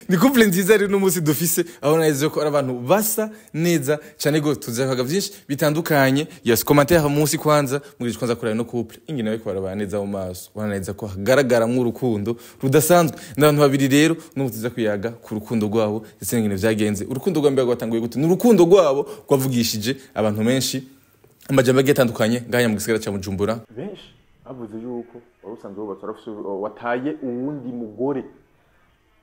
Ni couple nziza rero n'umunsi dufise aho neza ko ari abantu basa neza cyane gose, tuzakaga byinshi bitandukanye. Yes, commentaire munsi kwanza mugiye kwanza kureba no couple ingene bariko barabana neza mu maso, ubona neza ko hagaragaramwo urukundo rudasanzwe. N'abantu babiri rero n'ubu tuza kuyaga ku rukundo rwabo ndetse n'ingene vyagenze. Urukundo rwa mbere rwatanguye gute? Ni urukundo rwabo rwavugishije abantu menshi amajambo agiye atandukanye ngaya mu gisagara ca Bujumbura. Benshi bavuze yuko wari usanzwe wubatse, warafise wataye uwundi mugore.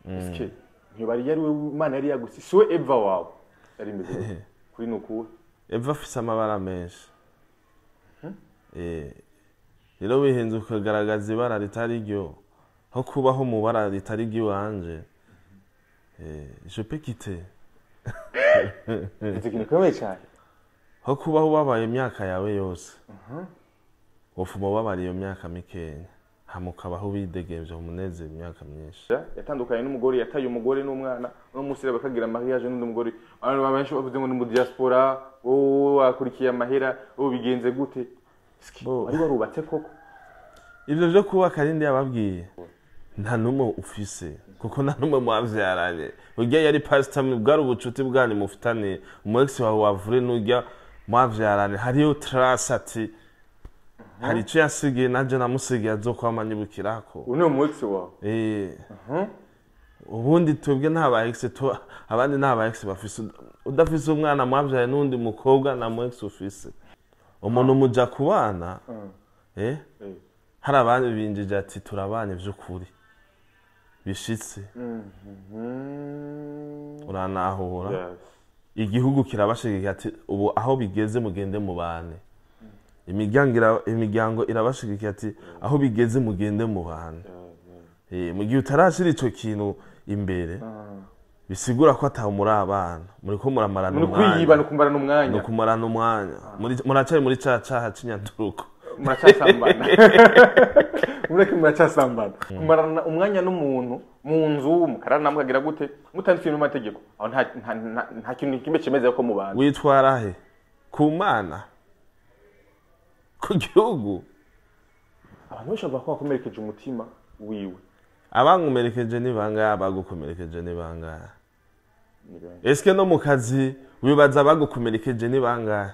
Eske ntibari yari we Imana yari yagusi si we Eva wawe yari imeze gute? Kuri nukuwe Eva afise amabara menshi. Rero wihenze ukagaragaza ibara ritari ryo, aho kubaho mu bara ritari ry'iwanje, je peux quitter. Ivyo kintu gikomeye cyane. Aho kubaho ubabaye imyaka yawe yose, wofuma ubabara iyo myaka mikenya, hama ukabaho widegemvye mu munezero imyaka myinshi. Yatandukanye n'umugore, yataye umugore n'umwana, uno munsi rero bakagira mariage n'undi mugore. Abantu benshi bavuze ngo ni mu diaspora, wowe wakurikiye amahera, wowe bigenze gute? Eske Bo. wari warubatse koko? Ivyo vyo kubaka rindi yababwiye nta n'umwe ufise, kuko nta n'umwe mwavyaranye. Urya yari pastor, bwari ubucuti bwanyu mufitaniye, umu ex wawe wavure n'urya mwavyaranye, hariyo trace ati hari ico yasigiye nanje namusigiye azokwama anyibukirako. Uyu ni umu ex wawe? Ubundi twebwe nta ba ex abandi nta ba ex bafise. Udafise umwana mwavyaye n'undi mukobwa na mu ex ufise. Umuntu muja kubana, hari abandi binjije ati turabanye vy'ukuri bishitse, uranahura. Igihugu kirabashigikiye ati ubu aho bigeze mugende mubane. Imiryango irabashigikiye ati aho bigeze mugende mubane. Mu gihe utarashira ico kintu imbere, bisigura ko ataho muri abana muriko muramarana Muri kwiyiba umwanya, no kumarana umwanya. ni ukumarana umwanya. Muracari muri ca caha c'inyanduruko. Muracasambana. Mureke muracasambana. Kumarana umwanya n'umuntu mu nzu mukarana mukagira gute mutandukanye n'amategeko. Aho nta kintu kimwe cemeza ko mubana. Witwara he? Ku Mana? Ku gihugu? Abantu benshi bavuga ko wakomerekeje umutima wiwe. Abankomerekeje ni bangahe? Abagukomerekeje ni bangahe? Ni benshi. Eske no mu kazi wibaza abagukomerekeje ni bangahe?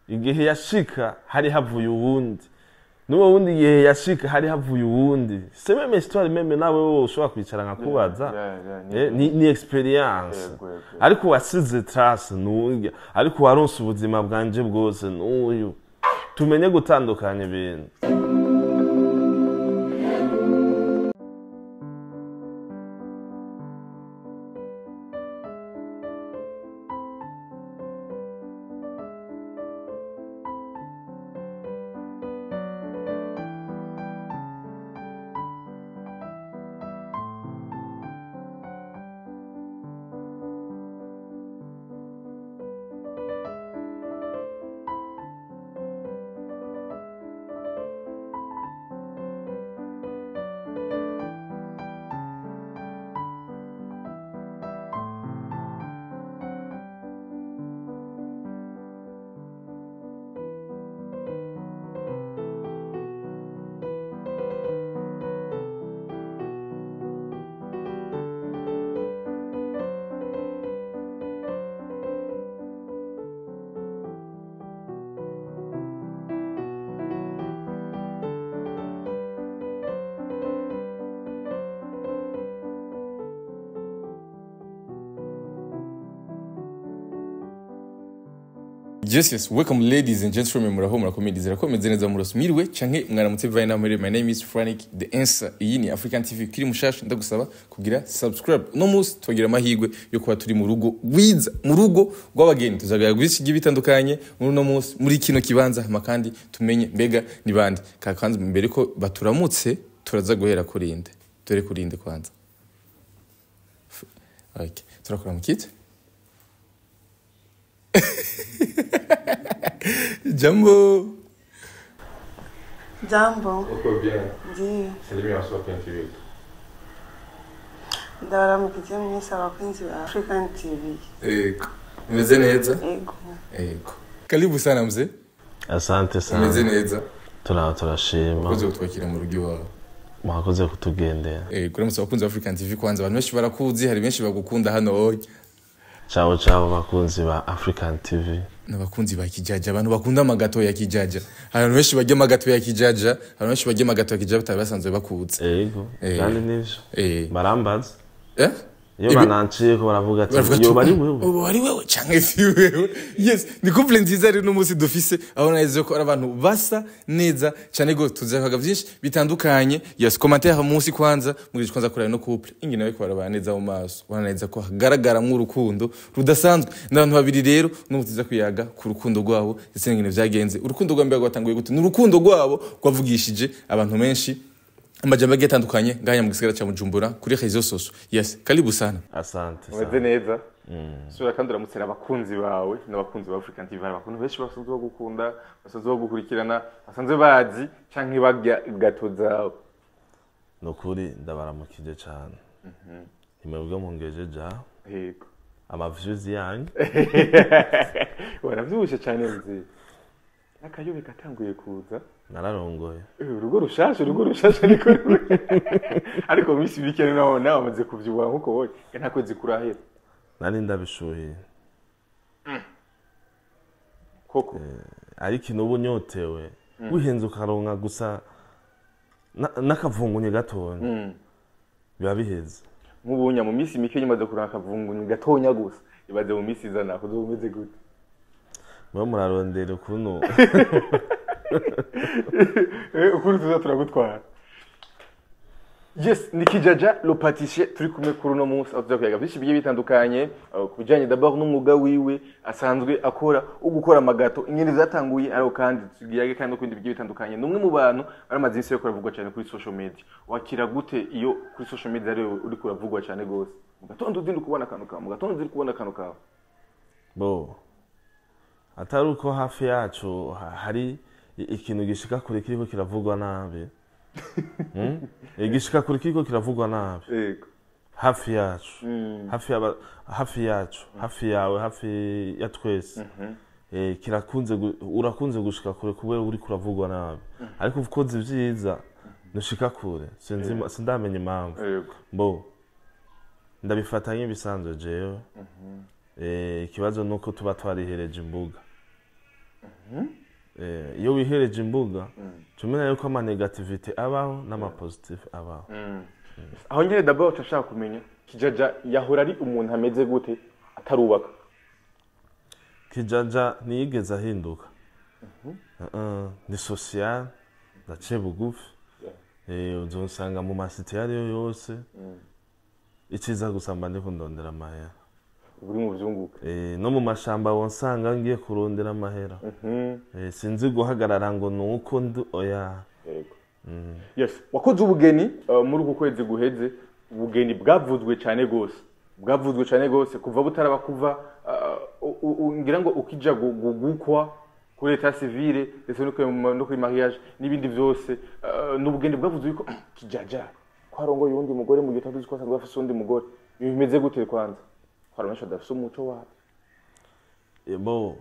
Igihe yashika hari havuye uwundi, n'uwo wundi igihe yashika hari havuye uwundi. C'est même histoire, même nawe wowe ushobora kwicara nkakubaza. Ni experience. Yego. Ariko wasize trace n'urya, ariko waronse ubuzima bwanje bwose n'uyu. Tumenye gutandukanya ibintu. Yes, welcome ladies and gentlemen, muraho murakomeye, ndizera ko mumeze neza, murasumiriwe canke mwaramutse bivaye n'aho muherereye. My name is Frank The Answer. Iyi ni African TV. Kiri mushasha ndagusaba kugira subscribe. Uno munsi twagira amahirwe yo kuba turi mu rugo rwiza, mu rugo rw'abageni. Tuzaganira byinshi bigiye bitandukanye muri uno munsi muri kino kibanza, hama kandi tumenye mbega ni bande. Kwanza mbere ko baturamutse turaza guhera kurinde. Dore kurinde kwanza. Okay, turakora mu kiti. Jambo. Jambo. Uko bien? Ndiyo. Salimia watu wa African TV. Ndabaramukije mwese abakunzi ba African TV. Ego. Umeze neza? Ego. Ego. Karibu sana mzee. Asante Umeze sana. neza? Turashima. Ukoze kutwakira mu rugo iwawe. Mwakoze kutugendera. Kuramutsa abakunzi ba African TV kwanza, abantu benshi barakuzi, hari benshi bagukunda hano oya. Ciao ciao bakunzi ba African TV. N'abakunzi ba Kijaja, abantu bakunda amagato ya Kijaja. Hari abantu benshi barya amagato ya Kijaja, abantu benshi barya amagato ya Kijaja batari basanzwe bakuzi. Ego, kandi nivyo. Barambaza. Iyo bananciye ko baravuga ati yoba ari wewe. Ubu ari wewe canke si wewe. Yes, ni couple nziza rero n'umunsi dufise, aho neza ko ari abantu basa neza cyane gose, tuzakaga byinshi bitandukanye. Yes, commentaire munsi kwanza, mugije kwanza kurana no couple. Ingene bariko barabana neza mu maso, ubona neza ko hagaragara mu rukundo rudasanzwe. N'abantu babiri rero n'ubu tuza kuyaga ku rukundo rwabo ndetse n'ingene vyagenze. Urukundo rwa mbere rwatanguye gute? N'urukundo rwabo rwavugishije abantu benshi amajambo agiye atandukanye ngaya mu gisagara ca Bujumbura kuri réseaux sociaux. Yes, karibu sana. Asante. Umeze neza. Sura kandi uramutsera abakunzi bawe n'abakunzi ba African TV, abakunzi benshi basanzwe bagukunda, basanzwe bagukurikirana, basanzwe bazi canke barya gato zawe. Nukuri ndabaramukije cyane. Nimwebwe mungeje ja. Yego. Ama views yanyu. Waravyibushe cyane mzee. Akayobe katanguye kuza. Nararongoye. Urugo rushasha ariko ariko misi bike naho nawe amaze kuvyuba nkuko wowe nta kwezi kurahera. Nari ndabishuhiye. Koko. Ariko nubu nyotewe. Wihenze ukaronka gusa nakavungunye gatonya. Biba biheze. Nkubunya mu misi mike nyamaze kuronka akavungunye gatonya gusa. Ibaze mu misi izana kuzo umeze gute. Mwe murarondera ukuntu ukuri tuza turagutwara. Yes, ni Kijaja le pâtissier turi kumwe kuri uno munsi aho tuza kuyaga byinshi bigiye bitandukanye ku bijanye d'abord n'umwuga wiwe asanzwe akora ugukora amagato, ingene vyatanguye, ariko kandi tugiyage kandi no kubindi bigiye bitandukanye. Ni umwe mu bantu baramaze iminsi bariko baravugwa cyane kuri social media. Wakira gute iyo kuri social media ari uri kuravugwa cyane gose? Mu gatondo uzinduka kubona akantu kawe, mu gatondo uzinduka kubona akantu kawe. Bo atari uko hafi yacu hari ikintu gishika kure kiriko kiravugwa nabi. Igishika kure kiriko kiravugwa nabi. Yego. Hafi yacu. Hafi yacu, hafi yawe, hafi ya twese. Kirakunze urakunze gushika kure kubera uri kuravugwa nabi. Ariko ukoze ivyiza nushika kure. Sinzi sindamenye impamvu. Yego. Bo ndabifata nk'ibisanzwe jewe. Ikibazo nuko tuba twarihereje imbuga. Iyo wihereje imbuga tumenya yuko ama negativity abaho n'ama positive abaho. Aho nyine d'abord nshaka kumenya Kijaja yahora ari umuntu ameze gute atarubaka? Kijaja ntiyigeze ahinduka. Ni social, ndaciye bugufi. Uzonsanga mu masite ariyo yose. Iciza gusa mba ndiko ndondera amahera. Uri mu vyunguka. No mu mashamba wonsanga ngiye kurondera amahera. Sinzi guhagarara ngo nuko oya. Yego. Yes, wakoze ubugeni muri uku kwezi guheze, ubugeni bwavuzwe cyane gose. Bwavuzwe cyane gose kuva butaraba kuva ngira ngo ukija gukwa kuri état civil ndetse no kuri mariage n'ibindi byose, n'ubugeni bwavuzwe yuko Kijaja kwarongoye undi mugore mu gihe tuzi ko asanzwe afise undi mugore. Bimeze gute kwanza? Kwaronka adafise umuco wawe. Bo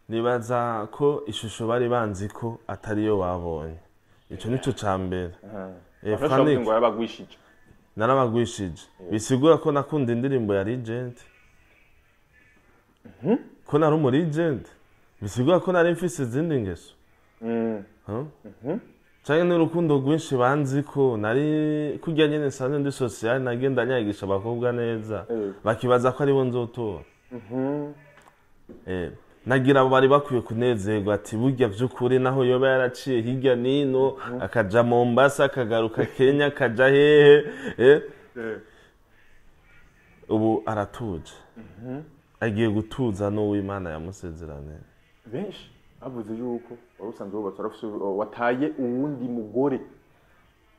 nibaza ko ishusho bari banzi ko atari yo babonye. Ico nico cambere. Frank ngo yarabagwishije. Narabagwishije. Bisigura ko nakunda indirimbo ya Legend. Ko nari umu Legend. Bisigura ko nari mfise izindi ngeso. Canke n'urukundo rwinshi banzi ko nari kurya nyene nsanzwe ndi social nagenda nyagisha abakobwa neza. Bakibaza ko aribo nzotora. Nagira abo bari bakwiye kunezerwa ati burya vy'ukuri naho yoba yaraciye hirya nino akaja Mombasa akagaruka Kenya akaja hehe ubu aratuje. Agiye gutuza n'uw'Imana yamusezerane. Benshi bavuze yuko wari usanzwe wubatse wataye uwundi mugore.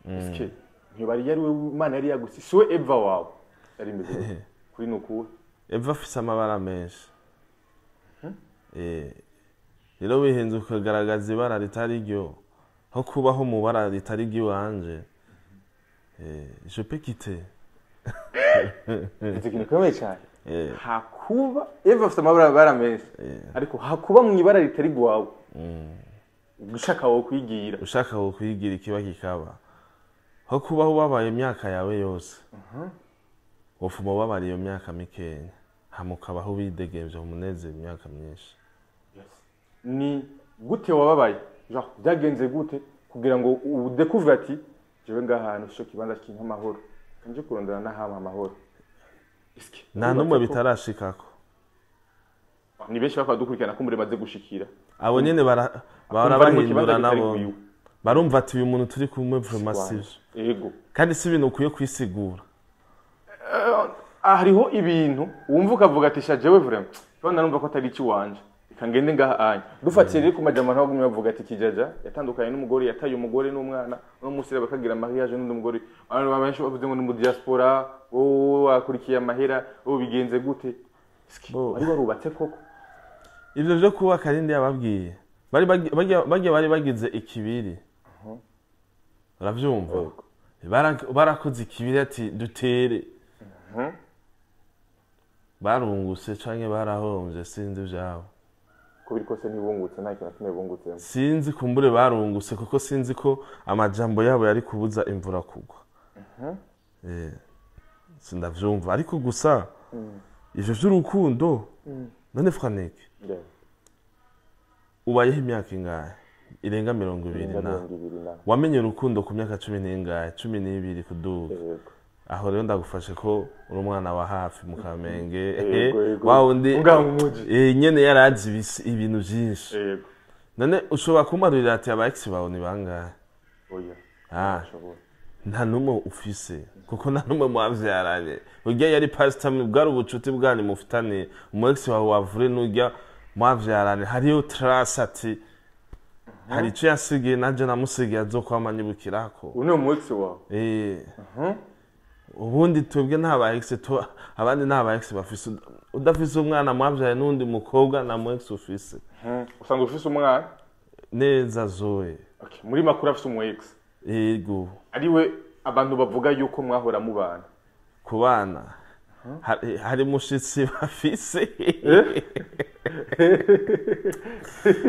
Eske ntibari yari we Imana yari yagusi siwe Eva wawe yari imeze kuri nukuwe. Eva afise amabara menshi. Rero wihenze ukagaragaza ibara ritari ryo, aho kubaho mu bara ritari ry'iwanje. Je peux quitter. Ikintu gikomeye cyane. Hakuba Eva afite amabara menshi, ariko hakuba mu ibara ritari rwawe. Ushaka wo kwigira. Ushaka wo kwigira ikiba kikaba. Aho kubaho ubabaye imyaka yawe yose, wofuma ubabara iyo myaka mikenya, hama ukabaho widegemvye mu munezero imyaka myinshi. Ni gute wababaye? Genre byagenze gute kugira ngo udécouvre ati jewe ngaha hantu sico kibanza kimpa amahoro, nje kurondera n'ahampa amahoro? Eske Nta n'umwe bitarashikako. Ni benshi bakaba dukurikirana ko muri maze gushikira. Abo nyene bahora Akumva ari mu kibanza bahindura kitari nabo kwiwe. Barumva ati uyu muntu turi kumwe vraiment sivyo. Kandi si ibintu ukwiye kwisigura. Hariho ibintu wumva ukavuga ati sha, jewe vraiment bana numva ko atari iki wanje, reka ngende ngaha anya. Dufatiye rero ku majambo ntagumye bavuga ati Kijaja yatandukanye n'umugore, yataye umugore n'umwana, uno munsi rero bakagira mariage n'undi mugore. Abantu benshi bavuze ngo ni mu diaspora, wowe wakurikiye amahera, wowe bigenze gute? Eske wari warubatse koko? Ivyo vyo kubaka rindi yababwiye bari barya bari bagize ikibiri, uravyumva? Barakoze ikibiri ati dutere, barungutse canke barahomvye, sinzi ivyabo. Ko biri kose ntibungutse, nta kintu na kimwe bungutsemo. Sinzi, kumbure barungutse, kuko sinzi ko amajambo yabo yari kubuza imvura kugwa. Sindavyumva, ariko gusa ivyo vy'urukundo none, Franek, ubayeho imyaka ingahe irenga 20 na? 20 na. Wamenye urukundo ku myaka cumi n'ingahe, 12 kuduga? Yego. Aho rero ndagufashe ko uri umwana wa hafi mu Kamenge. Yego. Wa wundi Ngaho mu muji. Nyene yarazi ibintu vyinshi. None ushobora kumarurira ati aba ex bawe ni bangahe? Oya. Ah. Nshobora. Nta n'umwe ufise, kuko nta n'umwe mwavyaranye. Urya yari pastor, bwari ubucuti bwanyu mufitaniye. Umu ex wawe wavure n'urya mwavyaranye, hariyo trace ati hari ico yasigiye nanje namusigiye azokwama nyibukirako. Uyu ni umu ex wawe? Eh. Ubundi twebwe nta ba ex abandi nta ba ex bafise. Udafise umwana mwavyaye n'undi mukobwa, nta mu ex ufise. Usanga ufise umwana? Neza, Zoe. Okay. Muri makuru afise umu ex. Yego. Ariwe abantu bavuga yuko mwahora mubana. Ku bana hari mushitsi bafise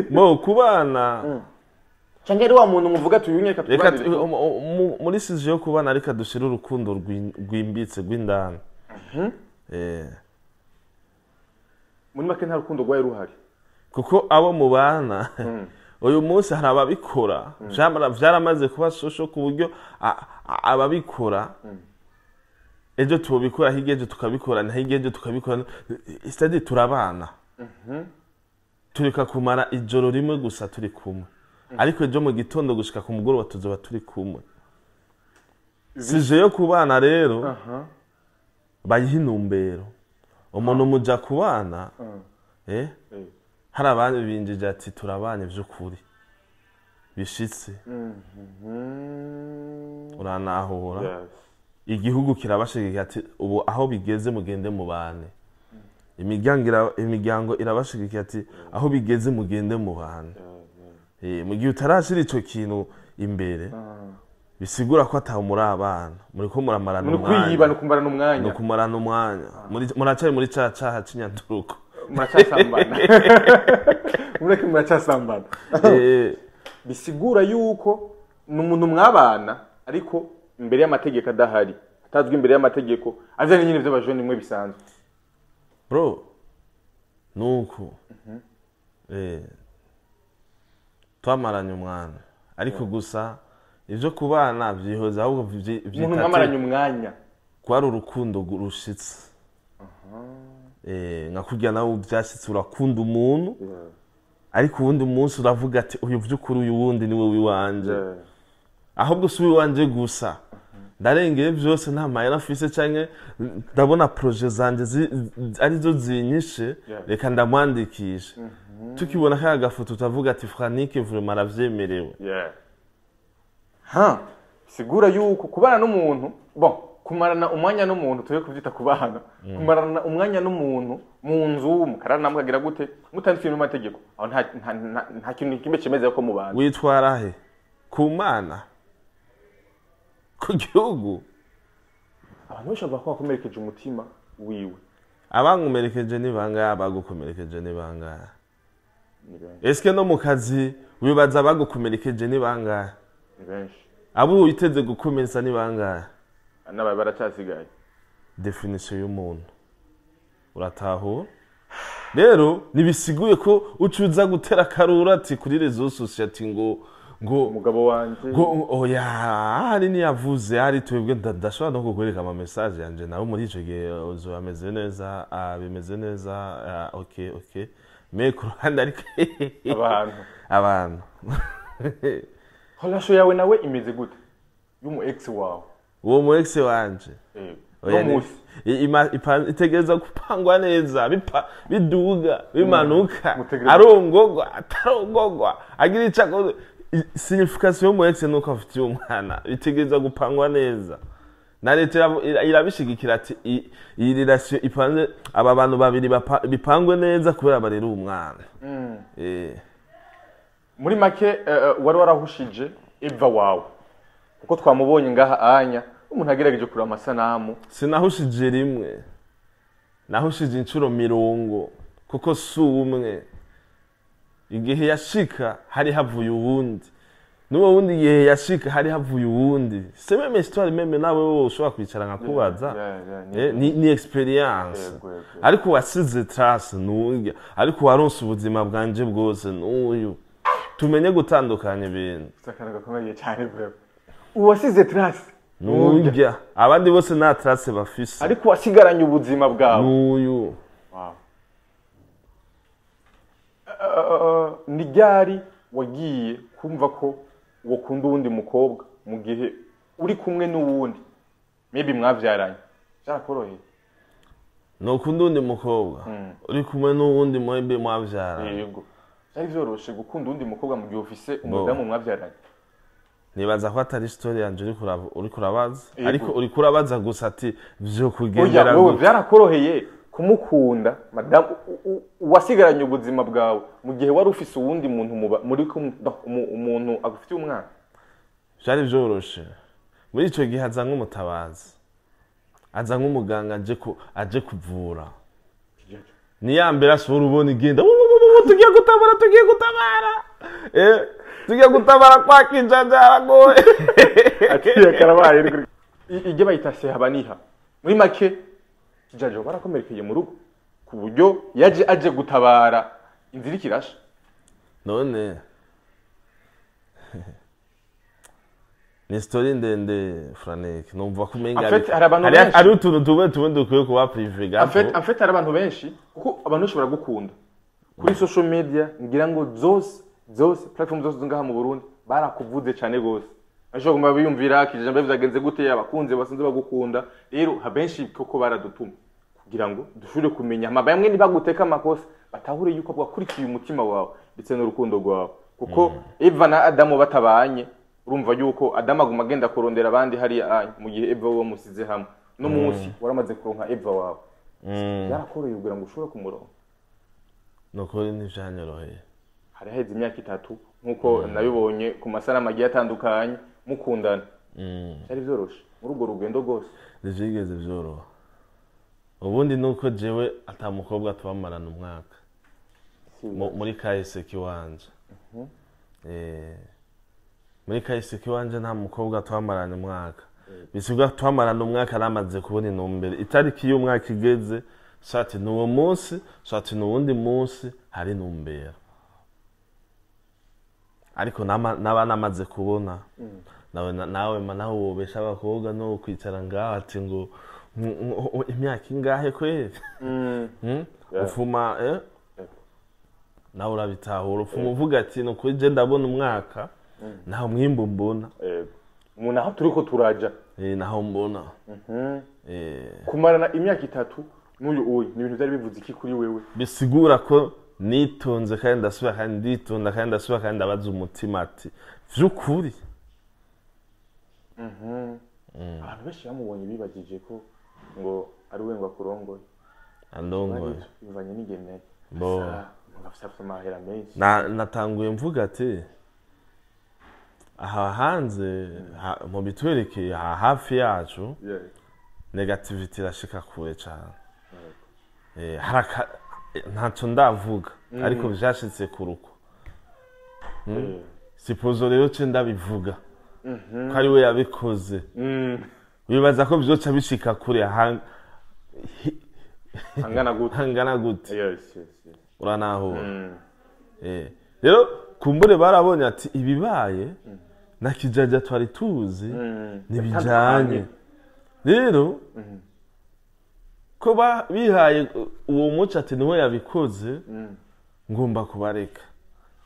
mo ku bana. Canke ari wa muntu muvuga ati uyu nyeka Reka tubanire. muri sujet yo kubana, reka dushire urukundo rwimbitse rw'indani. Muri make nta rukundo rwari ruhari. Kuko abo mubana uyu munsi hari ababikora, vyaramaze kuba shosho ku buryo ababikora ejo tubikora, hirya ejo tukabikora, na hirya ejo tukabikora, c'est-à-dire turabana, tureka kumara ijoro rimwe gusa turi kumwe, ariko ejo mu gitondo gushika ku mugoroba tuzoba turi kumwe. Sujet yo kubana rero bayiha intumbero. Umuntu muja kubana, hari abandi binjije ati turabanye vy'ukuri bishitse, uranahura? Yes. Igihugu kirabashigikiye ati ubu aho bigeze mugende mubane. Imiryango imiryango irabashigikiye ati aho bigeze mugende mubane. Mu gihe utarashira ico kintu imbere, bisigura ko atawe muri abana, muriko muramarana Muri kwiyiba umwanya. No kumarana umwanya. Ni ukumarana umwanya. Muracari muri ca caha c'inyanduruko. Muracyasambana, mureke, muracyasambana. Bisigura yuko ni umuntu mwabana ariko imbere y'amategeko adahari, atazwi imbere y'amategeko, azanye nyine vy'abajene mwe bisanzwe. Bro, nuko twamaranye umwana, ariko gusa ivyo kubana vyihoza ahubwo Umuntu vyita mwamaranye umwanya. Kwari urukundo rushitse, nka kurya nawe vyashitse urakunda umuntu, ariko uwundi munsi uravuga ati uyu vy'ukuri, uyu wundi niwe wiwanje, ahubwo si uwiwanje gusa, ndarengeye vyose, nta mahera afise canke ndabona projets zanje arizo zinyishe. Reka ndamwandikishe, tukibona kaya gafoto utavuga ati Franike vraiment aravyemerewe. Yeah. Ha, sigura yuko kubana n'umuntu, bon, kumarana umwanya n'umuntu, tuye kuvyita kubana, kumarana umwanya n'umuntu mu nzu, mukarana, mukagira gute, mutanditse mu mategeko, aho nta kintu kimwe cemeza ko mubana. Witwara he ku Mana, ku gihugu? Abantu benshi bavuga ko wakomerekeje umutima wiwe. Abankomerekeje ni bangahe? Abagukomerekeje ni bangahe? Ni benshi. Eske no mu kazi wibaza abagukomerekeje ni bangahe? Ni benshi. Abo witeze gukomeretsa ni bangahe? N'abaye baracyasigaye. Definition y'umuntu uratahura. Rero nibisiguye ko ucuza gutera karura ati kuri réseaux sociaux ati ngo Umugabo wanje ngo oya, hari niyavuze, hari twebwe ndashobora no kukwereka ama message yanje nawe muri ico gihe uzoba ameze neza, bimeze neza, okay okay, mais ku ruhande ariko abantu abantu. Relation yawe nawe imeze gute y'umu ex wawe? Uwo mu ex wanje? Oya, no musi itegereza gupangwa neza, biduga bimanuka, Mutegereza. Arongogwa atarongogwa, agira ico akoze. Signification y'umu ex nuko afitiye umwana, bitegereza gupangwa neza na leta irabishigikira ati iyi relation ipanze, aba bantu babiri bipangwe neza kubera barera umwana. Muri make wari warahushije Eva wawe, kuko twamubonye ngaha anya umuntu agerageje kureba amasanamu. Sinahushije rimwe, nahushije inshuro 50, kuko si umwe. Igihe yashika hari havuye uwundi, n'uwo wundi igihe yashika hari havuye uwundi. C'est même histoire, même nawe wowe ushobora kwicara nkakubaza. Ni expérience. Yego. Ariko wasize trace nurya, ariko waronse ubuzima bwanje bwose n'uyu. Tumenye gutandukanya ibintu. Ufite akantu gakomeye cyane vraiment. Uwasize trace Nurya, abandi bose nta trace bafise. Ariko wasigaranye ubuzima bwawe N'uyu. Wow. Ni ryari wagiye kumva ko wokunda uwundi mukobwa mu gihe uri kumwe n'uwundi maybe mwavyaranye? Byarakoroheye? Nokunda uwundi mukobwa uri kumwe n'uwundi mwembi mwavyara? Yego, byari vyoroshe gukunda uwundi mukobwa mu gihe ufise umudamu mwavyaranye? Nibaza ko atari story yanje uriko urabaza. Yego. Ariko uriko urabaza gusa ati vyo Oya, kugendera wewe gute? Byarakoroheye kumukunda madamu wasigaranye ubuzima bwawe mu gihe wari ufise uwundi muntu muri kumwe, no, umuntu agufitiye umwana? Vyari vyoroshe muri ico gihe, aza nk'umutabazi, aza nk'umuganga aje kuvura. Ni ya mbere asohora ubona igenda: "Wu, wu, wu, wu, tugiye gutabara, tugiye gutabara, tugiye gutabara kwa Kinjanja haragoye." Atiye karabaye ijye bayita sehabaniha. Muri make Kijajo barakomerekeye mu rugo ku buryo yaje aje gutabara inzira ikirasha. None ni story ndende, Franek, numva ko umenga En fait, hari abantu benshi. Hari utuntu tumwe tumwe dukwiye kuba privé gato. En fait hari abantu benshi, kuko abantu benshi baragukunda kuri social media, ngira ngo zose zose platform zose ngaha mu Burundi barakuvuze cyane gose. Bashobora kuguma biyumvira Kijambo byagenze gute, abakunze basanzwe bagukunda. Rero abenshi koko baradutuma kugira ngo dushobore kumenya ama bamwe ntibaguteka amakosa, batahure yuko bwakurikiye umutima wawe ndetse n'urukundo rwawe, kuko Eva na Adamu batabanye, urumva yuko Adamu aguma agenda kurondera abandi hariya anya, mu gihe Eva we wamusize hamwe. No munsi waramaze kuronka Eva wawe, byarakoroheye kugira ngo ushobore kumuronka? Nukuri ntivyanyoroheye. Hari haheze imyaka 3 nk'uko nabibonye ku masanamu agiye atandukanye mukundana. Byari byoroshe muri urwo rugendo rwose? Ntivyigeze vyoroha. Ubundi nuko jewe ata mukobwa tubamarana umwaka muri kahise kiwanje. Muri kahise kiwanje nta mukobwa twamarana umwaka. Bisigwa twamarana umwaka namaze kubona intumbero. Itariki y'umwaka igeze, soit ni uwo munsi, soit ni uwundi munsi, hari intumbero. Ariko naba namaze kubona nawe nawe wobesha abakobwa no kwicara ngaho ati ngo imyaka ingahe kweli? Yeah. Ufuma nawe urabitahura, ufuma uvuga ati ni ukuri je ndabona umwaka naho mwimbu mbona. Yego. Umuntu aho turiko turaja. Naho mbona. Kumarana imyaka 3 n'uyu uyu ni ibintu byari bivuze iki kuri wewe? Bisigura ko nitonze kandi ndasubira kandi nditonda kandi ndasubira kandi ndabaza umutima ati vy'ukuri? Abantu benshi bamubonye bibagije ko ngo ari we ngo akurongoye. Andongoye. Bivanye n'ingene Bo. asa, umuntu afise amahera menshi. Natanguye mvuga ati aha hanze mu bitwerekeye aha hafi yacu, negativity irashika kure cane. Ntacyo ndavuga, ariko vyashitse kuruko. Suppose rero ce ndabivuga. Ko ari we yabikoze. Wibaza ko vyoca bishika kure Angana gute? Hangana gute? Yes. Uranahura. Rero kumbure barabonye ati ibibaye na Kijaja twari tuzi ntibijanye. Rero ko bihaye uwo muco ati niwe yabikoze, ngomba kubareka.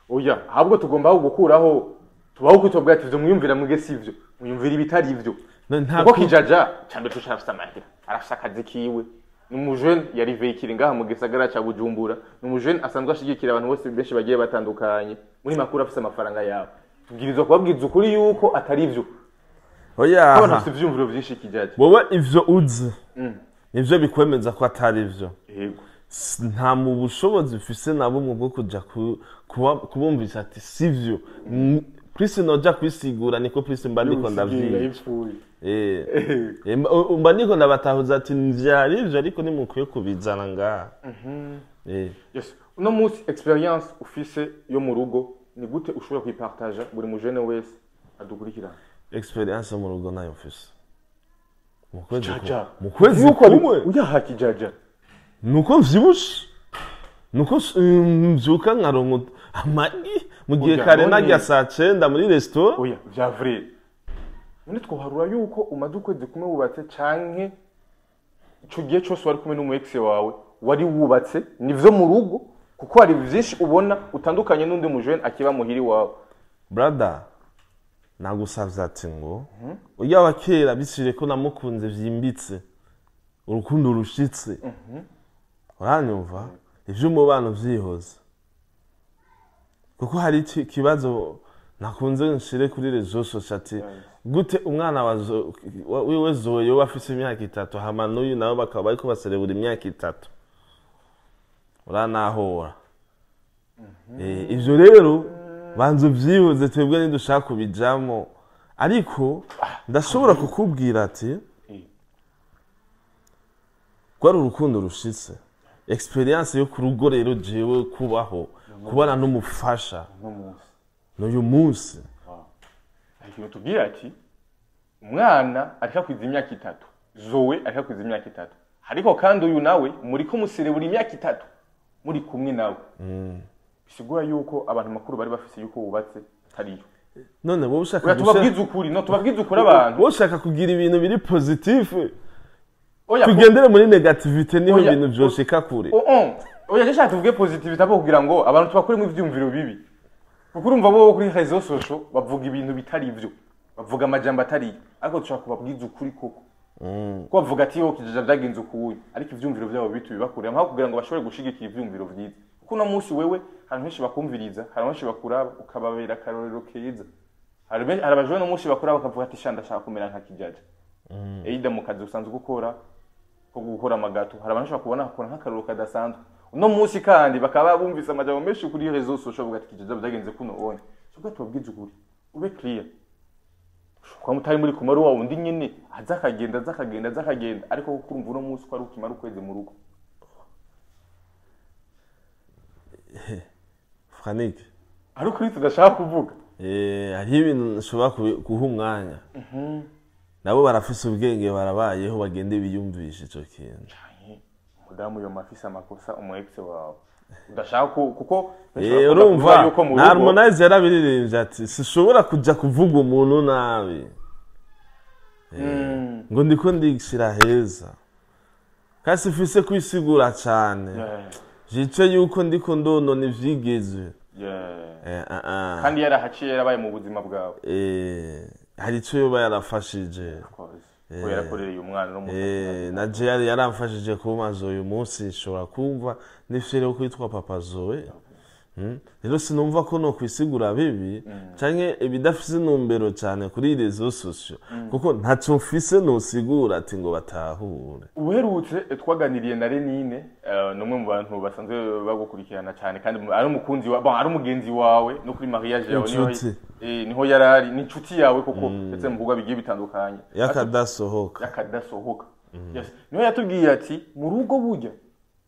Oya, ahubwo tugomba gukuraho tubaho kwitobwa ati ivyo mwiyumvira mwige sivyo, mwiyumvira ibitari ivyo. Nta Kuko Kijaja cyambere cyo arafise amahera, arafise akazi kiwe. Ni umujene yari vehicule ngaha mu gisagara ca Bujumbura, ni umujene asanzwe ashigikira abantu bose benshi bagiye batandukanye. Muri makuru afise amafaranga yawe. Tubwirizwa kubabwiza ukuri yuko atari ivyo. Oya. Abantu bafise ivyumviro vyinshi Kijaja. Wowe ivyo uzi nivyo bikwemeza ko atari ivyo. Yego. Nta mu bushobozi ufise na bumwe bwo kuja kubumvisha ati sivyo. Plus noja kwisigura niko plus mba ndiko ndavyiga. Mba ndiko ndabatahuza ati vyari ivyo ariko nimukwiye kubizana ngaha. Yes. Uno munsi experience ufise yo mu rugo ni gute ushobora kuyipartager buri mujene wese adukurikirana? Experience yo mu rugo nayo mfise. Kijaja. Mu kwezi kumwe. Uyaha Kijaja. Nuko mvyibushe. Nuko mvyuka nkaronka amagi mu gihe kare narya saa 9 muri restaurant. Oya, vya vrai. None twoharura yuko umaze ukwezi kumwe wubatse canke ico gihe cose wari kumwe n'umu ex wawe wari wubatse nivyo mu rugo, kuko hari vyinshi ubona utandukanye n'undi mujene akiba muhiri wawe. Brother, nagusavye ati ngo urya wa kera bicire ko namukunze vyimbitse, urukundo rushitse. Uranyumva? Ivy'umubano vyihoze. Kuko hari ikibazo nakunze nshire kuri réseaux sociaux ati gute umwana wiwe Zoe yoba afise imyaka 3 hama n'uyu nawe bakaba bariko baserebura imyaka 3. Uranahora. Ivyo rero banza uvyibuze, twebwe ntidushaka kubijamo. Ariko ndashobora kukubwira ati rwari urukundo rushitse. Experience yo ku rugo rero jewe kubaho kubana n'umufasha n'uyu munsi. Ikintu tubwira ati umwana ariko kwiza imyaka 3, Zoe ariko kwiza imyaka 3, ariko kandi uyu nawe muri ko muserebura imyaka 3 muri kumwe nawe. Bisigura yuko abantu makuru bari bafise yuko wubatse atariyo. None wowe ushaka tubabwiza ukuri, no tubabwiza ukuri abantu. Wowe ushaka kugira ibintu biri positif. Tugendere muri negativité niho ibintu vyoshika kure. Oya, ndashaka tuvuge positivité apo kugira ngo abantu tubakure mu ivyumviro bibi. Kuko urumva bo kuri réseaux sociaux bavuga ibintu bitari ivyo. Bavuga amajambo atari, ariko dushaka kubabwiza ukuri koko. Ko bavuga ati yo Kijaja vyagenze ukuye, ariko ivyumviro vyabo bitubibakure aho kugira ngo bashobore gushigikira ivyumviro vyiza. Kuko uno munsi wewe hari benshi bakumviriza, hari benshi bakuraba ukababera akarorero keza. Hari abajene no munsi bakuraba bakavuga ati sha ndashaka kumera nka Kijaja. Eida mu kazi usanzwe gukora ko gukora amagato, hari abantu bakubona bakora nk'akarorero kadasanzwe. Uno munsi kandi bakaba bumvise amajambo menshi kuri réseaux sociaux bavuga ati Kijaja byagenze kuno onye. Cyo tubabwiza ukuri, ube clear. Kwa mutari muri kumaru wa undi nyene azakagenda azakagenda azakagenda, ariko kurumva uno munsi ko ari ukimara ukwezi mu rugo. Frank, ari kuri tudashaka kuvuga. Hari ibintu nshobora guha umwanya. Nabo barafise ubwenge barabayeho bagende biyumvisha ico kintu. Mudamu yo mafise amakosa umu ex wawe. Udashaka kuko urumva na Harmonize yarabiririmbye ati sishobora kuja kuvuga umuntu nabi. Ngo ndiko ndishira heza. Kasi mfise kwisigura cyane. Jice yuko ndiko ndonona ivyigeze. Kandi yarahaciye yarabaye mu buzima bwawe. Hari ico yoba yarafashije. Ko yarakorereye umwana no na Jerry yaramfashije kuba Zoe uyu munsi nshobora kumva nifere kwitwa Papa Zoe. Rero sinumva ko no kwisigura bibi canke ibidafise intumbero cyane kuri réseaux sociaux kuko ntaco mfise nosigura ati ngo batahure. Uherutse twaganiriye na Renine, numwe mu bantu basanzwe bagukurikirana cyane kandi ari umukunzi wa ari umugenzi wawe no kuri mariage yawe niho yarari ni inshuti yawe koko ndetse mu bikorwa bigiye bitandukanye yakadasohoka. Yes, niho yatubwiye ati mu rugo burya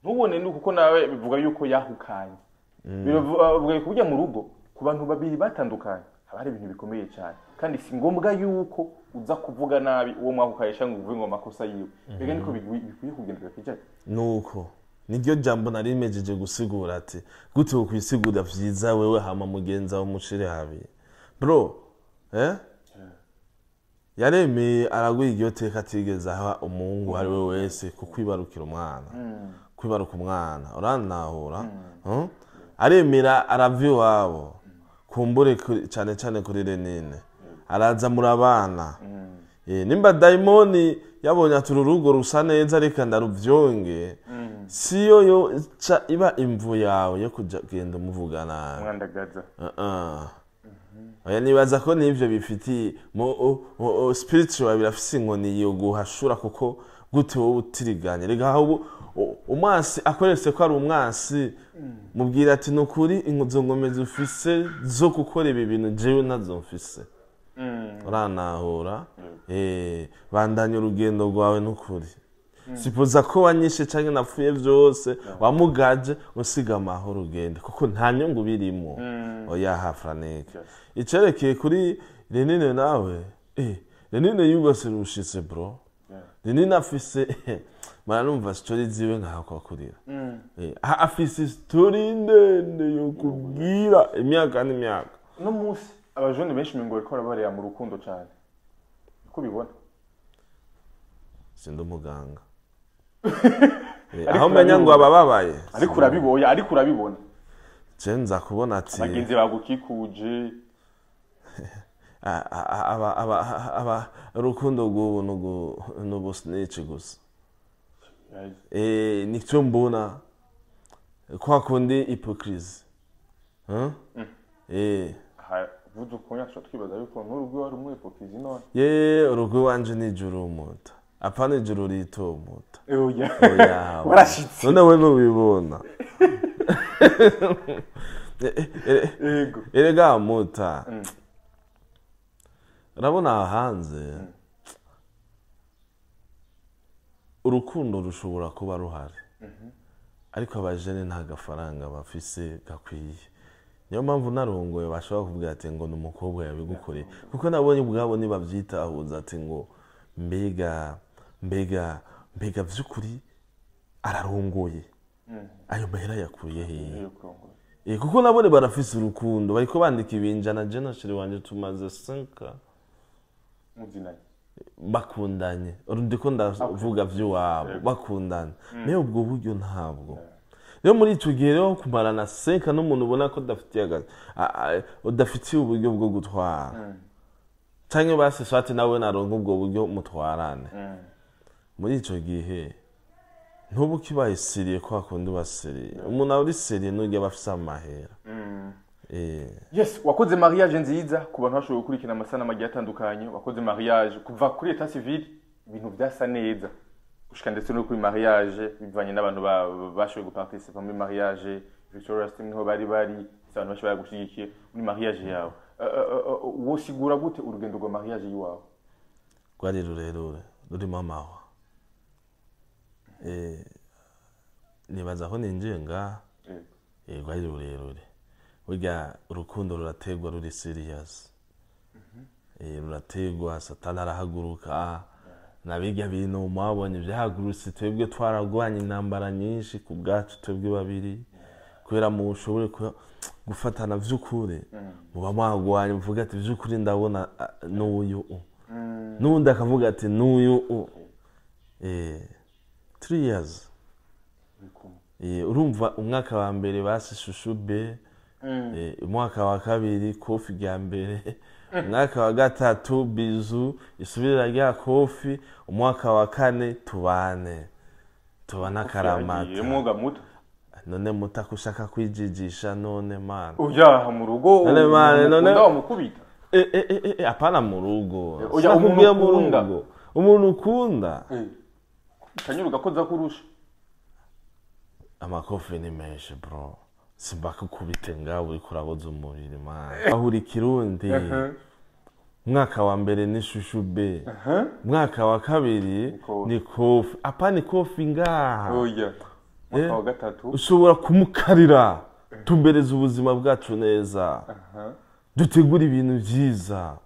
ntubone nuko kuko nawe bivuga yuko yahukanye. Biravuga kujya mu rugo ku bantu babiri batandukanye Haba hari ibintu bikomeye cyane, kandi si ngombwa yuko uza kuvuga nabi uwo mwahukanye cyangwa uvuge ngo amakosa yiwe. Mbega niko bikwiye kugendera kijyanye? Nuko niryo jambo nari mejeje gusigura, ati gute ukwisigura vyiza wewe hama mugenzi wawe umushire habi, bro? Yaremeye araguha iryo teka atigeze aha umuhungu uwo ari we wese, kukwibarukira umwana, kwibaruka umwana, urantahura? Aremera arava iwabo, kumbure cane cane kuri Renine, araza murabana. Nimba dayimoni yabonye ati uru rugo rusa neza, reka ndaruvyonge, siyo yo ca iba imvu yawe yo kuja kugenda umuvuga nabi. Mwandagaza. Uh-uh. Oya, nibaza ko n'ivyo bifitiye mu spiritual, birafise inkoni yo guhashura, kuko gute wowe utiriganye? Rega aho umwansi akorese ko ari umwansi, mubwira ati nukuri izo ngomezi ufise zo gukora ibi bintu jewe ntazo mfise. Uranahura? Bandanya urugendo rwawe nukuri. Sipoza ko wanyishe canke napfuye vyose, wamugaje, usiga amahoro ugende, kuko nta nyungu birimo. Oya ha, Frank. Icerekeye kuri Lenine nawe, Lenine yubatse rushitse, bro. Lenine afise, maranumva story ziwe nkahakwakurira. Afise story ndende yo kubwira imyaka n'imyaka. Uno munsi abajene benshi ngo bariko barabarira mu rukundo cyane, uko bibona? Sindi umuganga. Aho menya ngo abababaye. Ariko urabiboya, ariko urabibona. Je nza kubona ati abagenzi bagukikuje. Aba urukundo rw'ubu n'ubu snitch gusa. Nicyo mbona, kwa kundi hypocrisie. Huh? Vuze ukuntu tuca twibaza yuko n'urugo wari umwepokizi none. Ye, urugo iwanje ni ijuru umuta, apana ijuru rito umuta. Oya. Oya. Warashitse. None we ntubibona? Yego. Erega muta, urabona aha hanze urukundo rushobora kuba ruhari, ariko abajene nta gafaranga bafise gakwiye. Niyo mpamvu narongoye bashobora kuvuga ati ngo ni umukobwa yabigukoreye, kuko nabonye ubwabo nibabyitahuza ati ngo mbega mbega mbega vy'ukuri ararongoye, ayo mahera yakuye hehe? Yo kurongora. Kuko nabone barafise urukundo, bariko bandika ibinjana. Je na chéri wanje tumaze 5 Muzinanye. Bakundanye. Ndiko ndavuga vy'iwabo bakundanye, mais ubwo buryo ntabwo. Rero muri ico gihe rero kumarana 5 n'umuntu ubona ko udafitiye udafitiye uburyo bwo gutwara, canke basi swati nawe naronka ubwo buryo mutwarane, muri ico gihe ntuba ukibaye sérieux kwa kundi uba sérieux. Umuntu aba ari sérieux n'urya aba afise amahera. Yes, wakoze mariage nziza ku bantu bashoboye gukurikirana amasanamu agiye atandukanye. Wakoze mariage kuva kuri état civil ibintu byasa neza, gushika ndetse no kuri mariage, bivanye n'abantu bashoboye guparticipa muri mariage. Victoria Steam niho bari bari, ndetse abantu benshi baragushigikiye muri mariage yawe. Wosigura gute urugendo rwa mariage yiwawe? Rwari rurerure rurimo amahwa. Nibaza ko ninjiye ngaha. Rwari rurerure. Burya urukundo rurategwa ruri serious. Rurategwa, Satani arahaguruka nabirya bintu mwabonye byahagurutse. Twebwe twaragwanye intambara nyinshi ku bwacu twebwe babiri, kubera mushobore gufatana vy'ukuri muba mwagwanye, muvuga ati vy'ukuri ndabona n'uyu u n'uwundi akavuga ati n'uyu u 3 years. Uri kumwe. Urumva umwaka wa mbere basi shushu be, umwaka wa kabiri kofi rya mbere, umwaka wa gatatu bizu isubirira rya kofi, umwaka wa kane tubane tubane akaramata. Mwuga muto. None muta kushaka kwijijisha none mana? Ujaha mu rugo. None mane, ukunda wamukubita. Apana mu rugo. Oya, Sinakubwiye umuntu mu ukunda. rugo, umuntu ukunda. Kanyura ugakoza kurusha. Amakofi ni menshi, bro. Simbakukubite ngaho uriko uraboza umubiri mana. Ahura ikirundi, umwaka wa mbere ni shushu be, umwaka wa kabiri Kofi. Ni kofi, apana kofi ngaha. Oya, mwaka wa gatatu. Ushobora kumukarira, tumbereza ubuzima bwacu neza. Dutegura ibintu vyiza.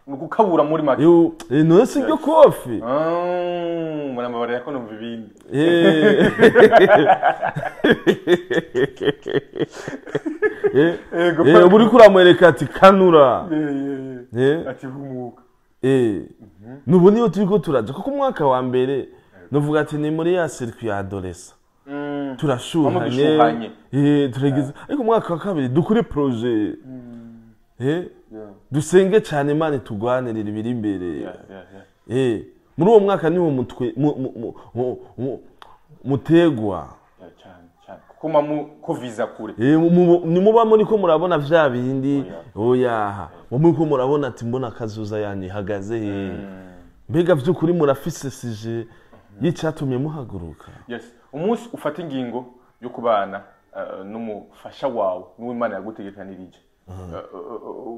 Nukukabura muri make. Yo, none si ryo kofi. Murambabarira ko numva ibindi. Ubu uriko uramwereka ati kanura. Ati humuka. Nubu niyo turiko turaja kuko umwaka wa mbere nuvuga ati ni muri ya circuit ya adolescent. Turashuhanye. Turageze. Ariko umwaka wa kabiri dukore projet. Dusenge cyane Imana itugwanirira ibiri imbere. Muri uwo mwaka niho mutwe mutegwa. Cyane. Kuko mukuviza kure. Nimuba muri ko murabona vya bindi oyaha. Muri ko murabona ati mbona kazuza yanyu ihagaze he. Mbega vy'ukuri murafise sije yicatumye muhaguruka. Yes. Umunsi ufata ingingo yo kubana n'umufasha wawe n'Imana yagutegekanirije.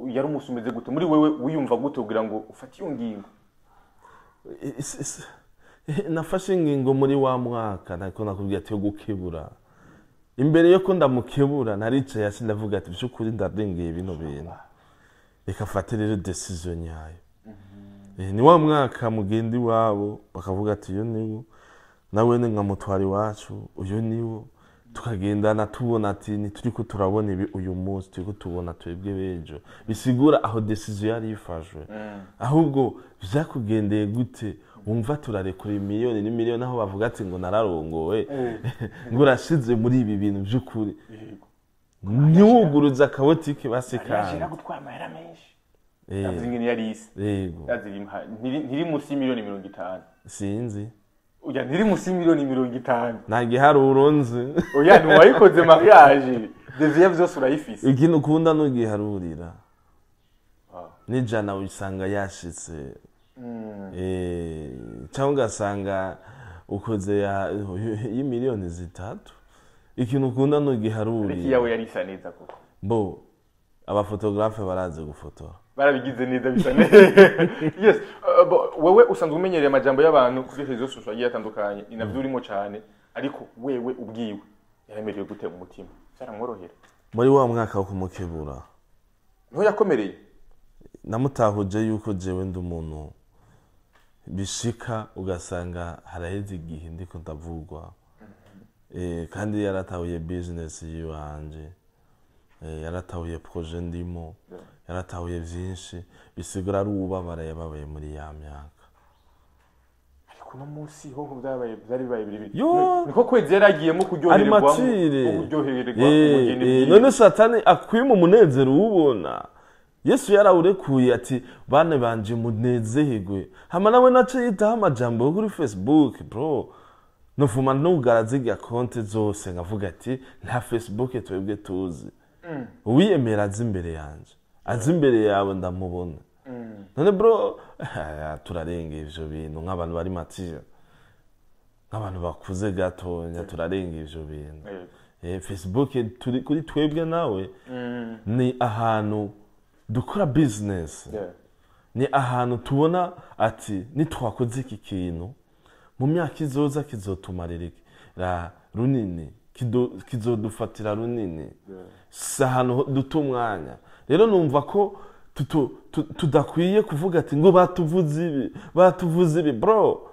Yari umunsi umeze gute muri wewe wiyumva gute kugira ngo ufate iyo ngingo? Nafashe ingingo muri wa mwaka nako nakubwiye ati yo gukebura. Imbere yo ko ndamukebura naricaye hasi ndavuga ati by'ukuri ndarengeye bino bintu. Reka fate rero decision nyayo. Ni wa mwaka mugendi wabo bakavuga ati uyu niwo, nawe ni nka iwacu uyu niwo, tukagendana tubona ati ntituriko turabona ibi uyu munsi turiko tubona twebwe bejo. Bisigura aho decision yari ifashwe. Ahubwo vyakugendeye gute wumva turarekura miliyoni n'imiliyoni aho bavuga ati ngo nararongowe ngo urashize muri ibi bintu by'ukuri. Ntiwuguruza akabotike basekana. Yashira gutwara amahera menshi. Yazingi yari isi. Yego. Ntiri munsi y'imiliyoni 50. Sinzi. Oya ntiri munsi y'imiliyoni 50. Nta giharuro nzi. Oya ntiwayikoze mariage. Deviye vyose urayifise. Ikintu ukunda nugiharurira. N'ijana usanga yashitse. Cyangwa ugasanga ukoze y'imiliyoni 3. Ikintu ukunda nugiharurira. Ariko yawe yari isa neza koko. Bo abafotografe barazi gufotora. Barabigize neza bisa neza. Yes, wewe usanzwe umenyereye amajambo y'abantu kuri réseaux sociaux agiye atandukanye, inavyo urimo cyane, ariko wewe ubwiwe yaremerewe gute mu mutima? Byaramworohera. Muri wa mwaka wo kumukebura. Niho yakomereye. Namutahuje yuko jewe ndi umuntu bishika ugasanga haraheze igihe ndiko ndavugwa. Kandi yaratahuye business yiwanje. Yaratahuye projet ndimo. Yaratahuye vyinshi bisigura ari ubabara yababaye muri ya myaka. Ariko no munsi ho byabaye byari bibaye bibiri. Niko kwezi yaragiyemo kuryohererwa umugeni. None Satani akwima umunezero ubona. Yesu yarawurekuye ati bane banje munezerwe. Hama nawe nace yitaho amajambo kuri Facebook bro. Nofuma nugaraziga konte zose ngavuga ati nta Facebook twebwe tuzi. Uwiyemera azi imbere yanje. Azi imbere yawe ndamubona. None bro turarenga ivyo bintu nk'abantu bari mature. Nk'abantu bakuze gatonya turarenga ivyo bintu. Facebook turi kuri twebwe nawe ni ahantu dukora business. Ni ahantu tubona ati nitwakoze iki kintu mu myaka izoza kizotumarira runini, kizodufatira runini. Si ahantu duta umwanya. Rero numva ko tudakwiye kuvuga ati ngo batuvuze ibi bro.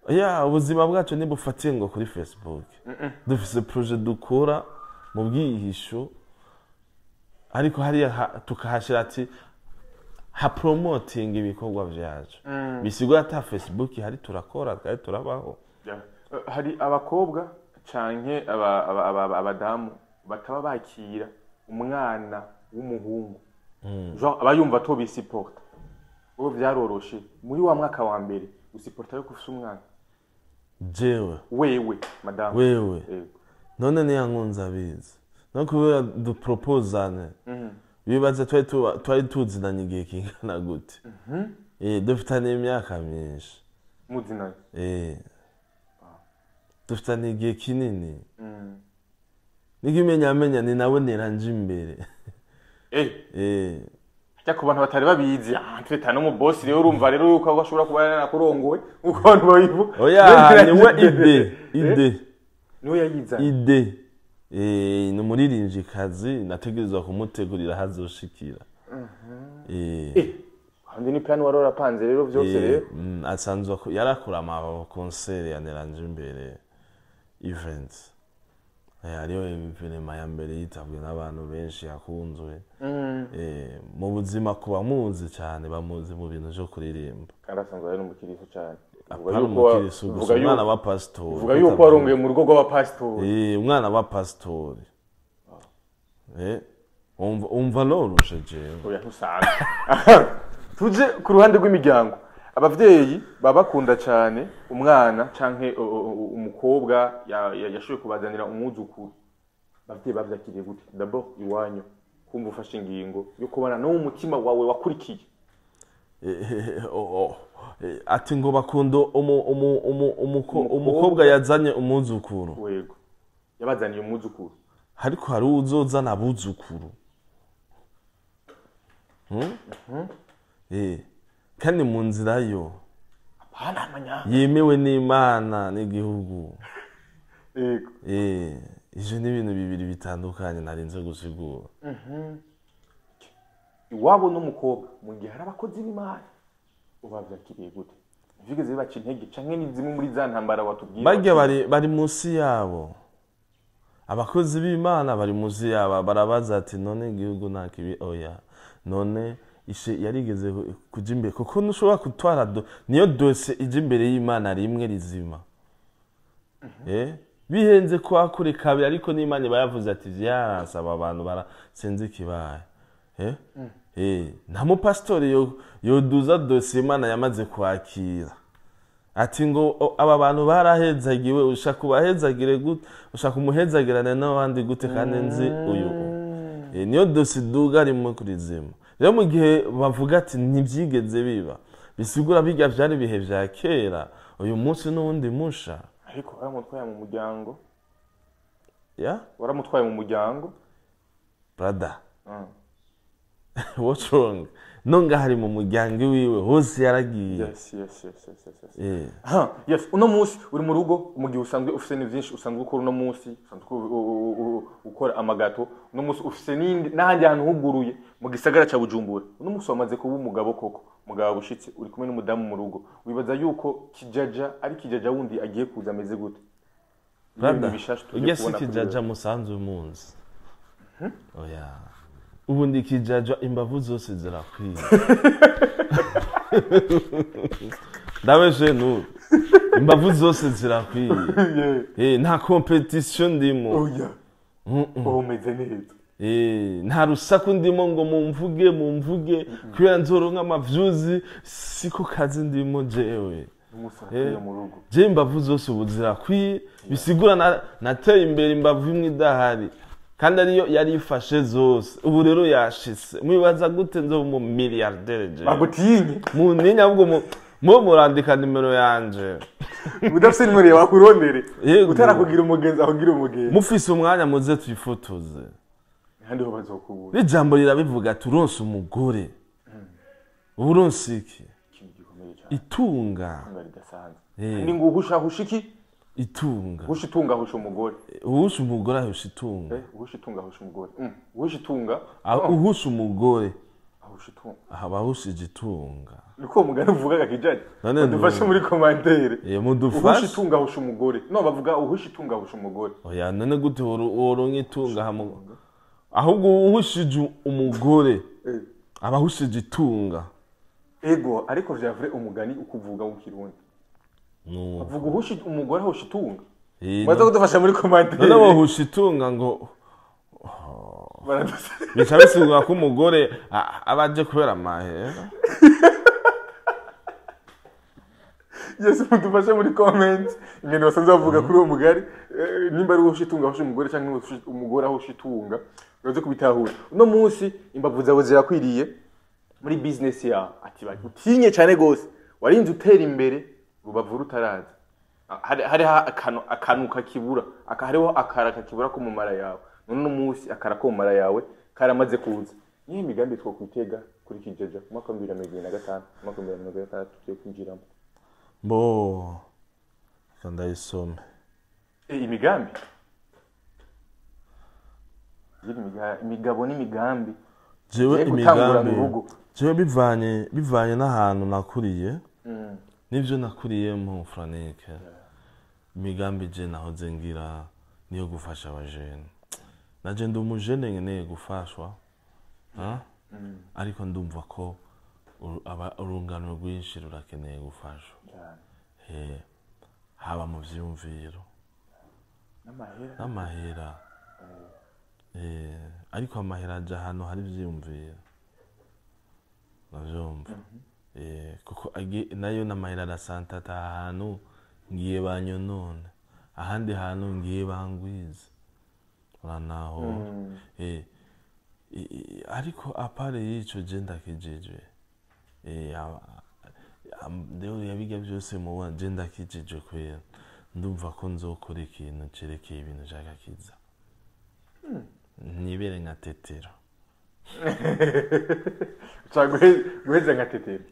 Ya ubuzima bwacu ntibufatiye ngo kuri Facebook. Dufise projet dukora mu bwihisho ariko hariya tukahashira ati ha promoting ibikorwa vyacu. Bisigura ata Facebook hari turakora kandi turabaho. Hari abakobwa canke abadamu bataba bakira umwana w'umuhungu. Genre abayumva to bisiporta. Bo vyaroroshe muri wa mwaka wa mbere usiporta yo kufisa umwana. Jewe. Wewe madame. Wewe. None ni yankunze abizi. No kubera du proposane. Bibaze twari tuzinanye igihe kingana gute. Dufitanye imyaka myinshi. Muzinanye. Dufitanye igihe kinini. Nigimenya ni nawe neranje imbere. Ajya ku bantu batari babizi, entre no mu boss rero urumva rero yuko ashobora kuba yanakurongoye nkuko abantu babivuga. Oya, niwe ide. Niwe yayiza. Ide. Ni umuririmvyikazi, nategerezwa kumutegurira hazoshikira. Handi ni plan wari warapanze rero vyose rero. Asanzwe yarakora ama concert ya Neranje imbere events. Hariyo événement ya mbere yitabwe n'abantu benshi, yakunzwe. Mu buzima kuba muzi cyane, bamuzi mu bintu vyo kuririmba. Kandi asanzwe ari n'umukiristo cyane. Vuga Apana yuko umukiristo gusa, vuga umwana yuko wa pasitori. Vuga yuko warongeye mu rugo rw'abapasitori. Umwana wa pasitori. Umva norushe jewe. Oya, ntusanzwe. Tuje ku ruhande rw'imiryango, abavyeyi baba bakunda cyane umwana canke umukobwa yashoboye kubazanira umwuzukuru. Abavyeyi bavyakiriye gute d'abord iwanyu kumva ufashe ingingo yo kubana n'uwo mutima wawe wakurikiye? Oh, oh. Ati ngo bakunda umukobwa yazanye umwuzukuru. Wego, yabazaniye umwuzukuru. Ariko hari uzozana abuzukuru. Hmm? Kandi mu nzira yo Apana amanya. yemewe n'Imana n'igihugu. Yego. Ivyo ni ibintu bibiri bitandukanye narinze gusigura. Iwabo n'umukobwa, mu gihe hari abakozi b'Imana, ubavyakiriye gute? Vyigeze bibaca intege canke ni zimwe muri za ntambara watubwiye? Barya bari munsi yabo, abakozi b'Imana bari munsi yabo, barabaza ati: "None igihugu nta kibi?" Oya, none ishe yarigeze kuja imbere, kuko ntushobora gutwara niyo dosiye ija imbere y'Imana rimwe rizima. Bihenze kwakure kabiri, ariko n'Imana iba yavuze ati: "Vyanse, aba bantu bara sinzi ikibaye." Nta mupasitori yoduza dosiye Imana yamaze kwakira, ati ngo: "Aba bantu barahezagiwe." Ushaka ubahezagire gute? Ushaka umuhezagirane n'abandi gute kandi nzi uyu? Niyo dosiye iduga rimwe kuri zima. Rero mu gihe bavuga ati ntibyigeze biba, bisigura bijya vyari ibihe vya kera, uyu munsi n'uwundi musha. Ariko waramutwaye mu muryango. Ya. Waramutwaye mu muryango. Brother, what's wrong? Nonga hari mu muryango wiwe hose yaragiye. Yes. Ha, yes, uno munsi uri mu rugo, mu gihe usanzwe ufise ni vyinshi usanzwe ukora. Uno munsi usanzwe ukora amagato, uno munsi ufise n'indi n'ahandi hantu huguruye mu gisagara ca Bujumbura. Uno munsi wamaze kuba umugabo koko, umugabo bushitse, uri kumwe n'umudamu mu rugo. Wibaza yuko Kijaja ari Kijaja wundi agiye kuza ameze gute? Brother, Ibintu bishasha tugiye ujya si kubona kuri Kijaja wewe. Musanzwe munzi. Oya, ubu ndi Kijaja, imbavu zose zirakwiye, ndabeshe n'ubu imbavu zose zirakwiye. Nta compétition ndimo. Oya, ubu umeze neza. Nta rusaku ndimo ngo mumvuge kubera nzoronka amavyuzi, siko kazi ndimo jewe. Umunsi urakwiye mu rugo. Je imbavu zose ubu zirakwiye, bisigura nateye imbere imbavu imwe idahari kandi ariyo yari ifashe zose. Ubu rero yashitse, mwibaza gute nzoba umu milliardaire jewe? Bagutinye. Muntinya ahubwo mubo murandika nimero yanje. Udafise nimero yawe bakurondere. Yego. Utarakugira umugenzi akugira umugenzi. Mufise umwanya muze twifotoze. Ahandi ho bazokubura. N'ijambo rirabivuga, turonse umugore uba uronse iki? Ikintu gikomeye cyane. Itunga. Itunga ridasanzwe. Eh. Ni ngo uhusha husha iki? Itunga. Uhusha itunga ahusha umugore. Uhusha umugore ahusha itunga. Uhusha itunga ahusha umugore. Uhusha itunga Uhusha umugore ahusha itunga. Aba ahushije itunga. Niko uwo mugani uvuga, Kijaja? None Badufashe muri commentaire. Eh, Uhusha mudufashe. itunga ahusha umugore. No bavuga uhusha itunga ahusha umugore. Oya, none gute woronka itunga hamwe? Ahubwo uhushije umugore aba ahushije itunga. Ego, ariko vya vrai umugani ukuvuga mu Kirundi. No. Avuga uhusha umugore ahusha itunga. Eh, Baza kudufasha muri commentaire. None wohusha itunga ngo bica bisigura ko umugore aba aje kubera amahera. Yes, mudufashe muri comment ingene basanzwe bavuga kuri uwo mugari, nimba ari uhusha itunga ahusha umugore cyangwa uhusha umugore ahusha itunga, uraze kubitahura. Uno munsi imbavu zawe zirakwiriye muri business yawe, ati bari utinye cyane gose, warinze utera imbere rubavu rutaraza. Hariho akantu kakibura, hariho akara kakibura ko mu mara yawe. None uno munsi akara ko mu mara yawe karamaze kuza, niyo migambi twokwitega kuri Kijaja mu mwaka wa 2025, mu mwaka wa 2026 tugiye kwinjiramo? Bo reka ndayisome. Imigambi. Imigabo n'imigambi. Jewe gutangura imigambi mu rugo. Jewe bivanye n'ahantu nakuriye, nivyo nakuriyemo, Franike, imigambi je nahoze ngira niyo gufasha abajene. Naje ndi umujene nkeneye gufashwa, ha? Ariko ndumva ko urungano rwinshi rurakeneye gufashwa. Haba mu vyumviro n'amahera. N'amahera. Ariko amahera aja ahantu hari ivyiyumviro, navyumva. Kuko nayo n'amahera arasantata ahantu ngiye banyonone, ahandi hantu ngiye bangwize, uranaho. Ariko à part y'ico, je ndakijijwe. Rero yabiga byose mubona, je ndakijijwe kwera ndumva ko nzokora ikintu cerekeye ibintu vy'agakiza, nibere nka Tetero. Ushaka guheza nka Tetero.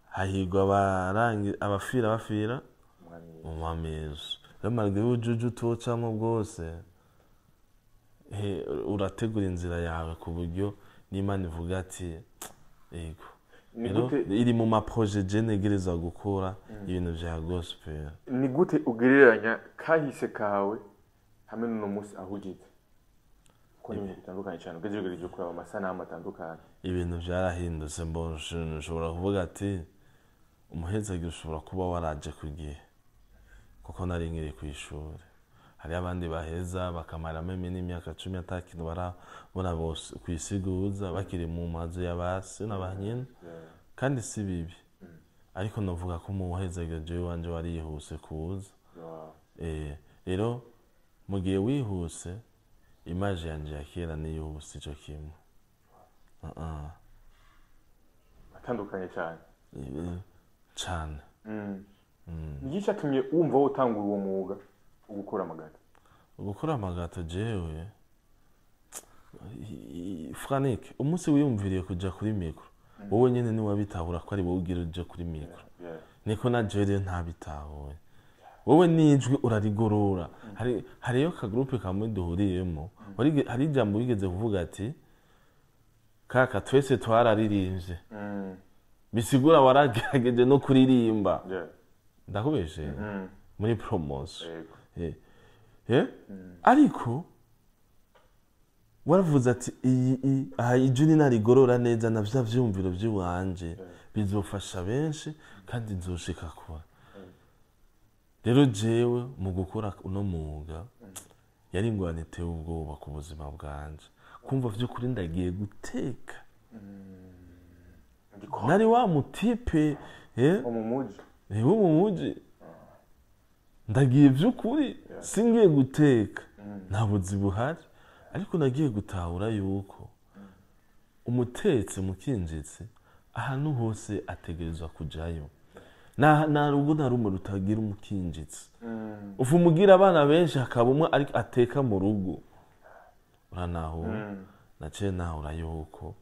Hahirwa abafira bafira mu Mwami Yesu. Rero malgré ubujuju tuwucamwo bwose, urategura inzira yawe ku buryo n'Imana ivuga ati yego. Ni Rero gute iri mu ma projets je ntegerezwa gukora ibintu vya gospel. Ni gute ugereranya kahise kawe hamwe n'uno munsi aho ugeze, kuko ni ibintu bitandukanye cyane ugerageje kuraba amasanamu atandukanye? Ibintu vyarahindutse. Mbona ushobora kuvuga ati umuhezagiro ushobora kuba waraje ku gihe, kuko nari nkiri ku ishuri hariyo abandi baheza bakamaramo n'imyaka 10 ata kintu barabona bose kwisiguza, bakiri mu mazu ya ba se na ba nyina, kandi si bibi, ariko novuga ko mu muhezagiro jewe wanje warihuse kuza. Rero mu gihe wihuse, image yanje ya kera niyihuse ico kimwe. Atandukanye cyane. Cane. Ni iki cyatumye wumva wotangura uwo mwuga wo gukora ama gâteaux? Gukora ama gâteaux, jewe Franik, umunsi wiyumviriye kuja kuri micro, wowe nyene niwabitahura ko ari wowe ugira uje kuri micro. Niko na jewe rero ntabitahuye. Wowe n'ijwi urarigorora. Hariyo ka groupe kamwe duhuriyemo, hari ijambo wigeze kuvuga ati kaka twese twararirimbye, bisigura waragerageje no kuririmba. Ndakubeshe? Muri promotion. Yego. Ariko waravuze ati iyi aha ijwi ninarigorora neza na vya vyumviro vy'iwanje bizofasha benshi kandi nzoshika kure. Rero jewe mu gukora uno mwuga yari ingwano iteye ubwoba ku buzima bwanje, kumva vy'ukuri ndagiye guteka. Nari wa mu type Wo mu muji. Wo mu muji, ndagiye vy'ukuri singiye guteka, nta buzi buhari. Ariko nagiye gutahura yuko umutetsi mukinjitsi ahantu hose ategerezwa kujayo. Nta rugo na rumwe rutagira umukinjitsi. Ufu mugira abana benshi, hakaba umwe ariko ateka mu rugo, uranahura. Naciye nahura yuko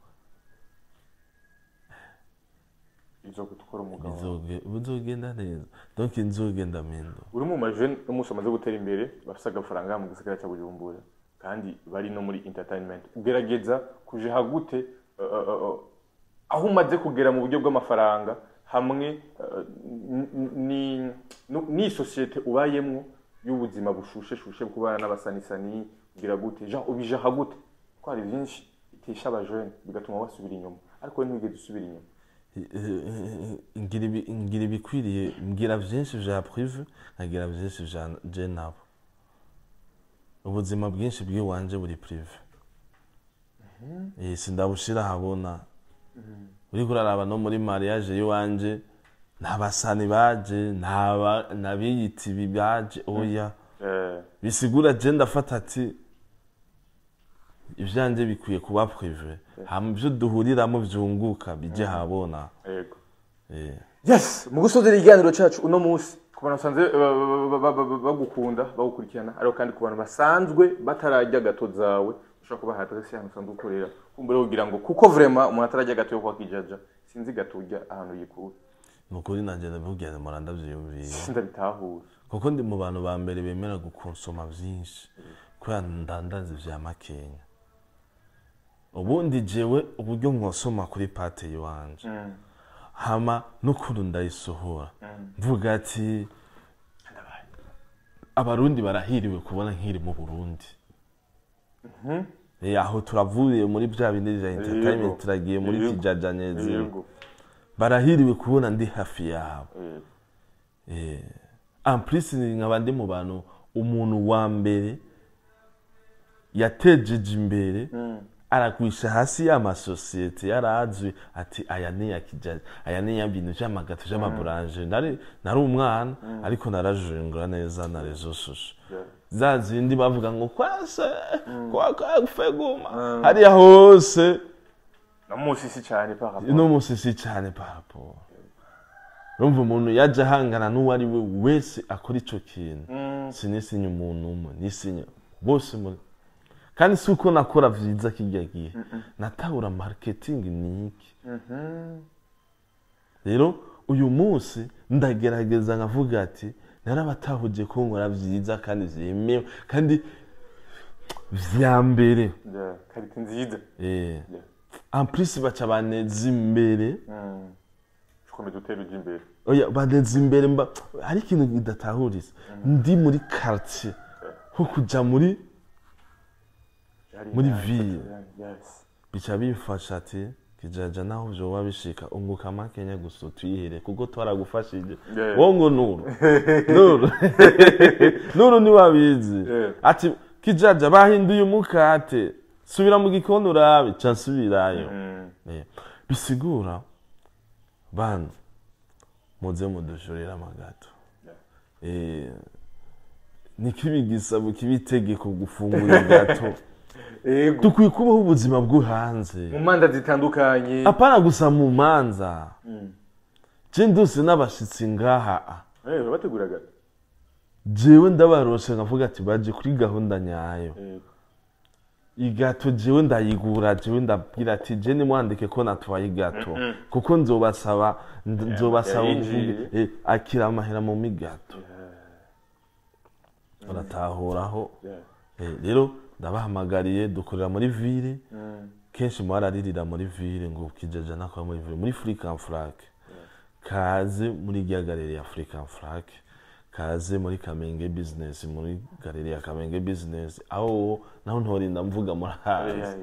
Izo gutwara umugabo. Bizogenda neza, donc nzogenda mendo. Uri mu majene n'umunsi bamaze gutera imbere, bafise agafaranga mu gisagara cya Bujumbura kandi bari no muri entertainment, ugerageza kujeha gute aho umaze kugera mu buryo bw'amafaranga hamwe ni société ubayemwo y'ubuzima bushushe shushe, bwo kubana n'abasanisani? Ugira gute, genre ubijaha gute, ko hari byinshi bitesha abajene bigatuma basubira inyuma, ariko wowe ntiwigeze usubira inyuma? Ngira ibikwiriye, ngira vyinshi vya privé, nkagira vyinshi vya je nabo. Ubuzima bwinshi bw'iwanje buri privé. Sindabushira ahabona. Uriko uraraba no muri mariage y'iwanje, nta basani baje, nta biyita ibi baje, oya. Bisigura je ndafata ati ivyanje bikwiye kuba privé, hama ivyo duhuriramo vyunguka bije habona. Yego. Yes, mu gusozera ikiganiro cyacu uno munsi, ku bantu basanzwe bagukunda, bagukurikirana, ariko kandi ku bantu basanzwe batararya gâteau zawe, ushobora kubaha adresse y'ahantu usanzwe ukorera, kumbure kugira ngo, kuko vraiment umuntu atararya gâteau yo kwa Kijaja, sinzi gâteau urya ahantu yikura. Ni ukuri nanje ndabibwira, mpora ndavyiyumvira. Sindabitahura. Kuko ndi mu bantu ba mbere bemera gukonsoma vyinshi kubera ndandaza vya makenya. Ubundi jewe uburyo nkosoma kuri pate yiwanje hama n'ukuntu ndayisohora, mvuga ati Abarundi barahiriwe kubona nkiri mu Burundi. Aho turavuye muri bya bindi vya entertainment, turagiye muri Kijaja neza. Barahiriwe kubona ndi hafi yabo. En plus nkaba ndi mu bantu umuntu wa mbere yatejeje imbere, aragwisha hasi y'amasosiyete yarazwi ati aya ni ya Kijaja, aya ni ya bintu vy'amagato vy'amaburanje. Nari umwana ariko narajungura neza na réseaux sociaux. Za zindi bavuga ngo kwase kwa feguma hariya hose. No munsi si cyane par rapport. No munsi si cyane par rapport. Urumva umuntu yaje ahangana n'uwo ari we wese akora ico kintu. Sinisinya umuntu umwe, nisinya bose muri. Kandi si uko nakora vyiza kirya gihe, natahura marketing ni iki. Rero uyu munsi ndagerageza nkavuga ati narabatahuje ko nkora vyiza kandi vyemewe kandi vya mbere. Yeah, qualité nziza. En plus baca baneza imbere. Ukomeza utera ujya imbere. Oya, baneza imbere, mba hari ikintu kidatahuriza ndi muri quartier nko kuja muri ville. Bica bimfasha ati Kijaja naho vyoba bishika unguka makenya gusa utwihere kuko twaragufashije. Wowe ngo Nuru Nuru Nuru ntiwabizi. Ati Kijaja bahinduye umukate, subira mu gikoni urabe, ca nsubirayo. Bisigura bantu muze mudushorera amagato. Nikibigisabo kibitegeko gufungura gato. Dukwiye kubaho ubuzima bwo hanze mu manza zitandukanye, apana gusa mu manza. Je ndose n'abashitsi ngaha. Bategura gato. Jewe ndabarose nkavuga ati baje kuri gahunda nyayo. Igato jewe ndayigura, jewe ndabwira ati je nimwandike ko natwaye igato kuko nzobasaba akira amahera mu migato. Baratahoraho. Rero ndabahamagariye, dukorera muri ville. Kenshi mwararirira muri ville ngo Kijaja nakora muri ville, muri African Flag. Kaze muri rya galerie ya African Flag, kaze muri Kamenge Business, muri galerie ya Kamenge Business, aho naho ntorinda mvuga muri hazi.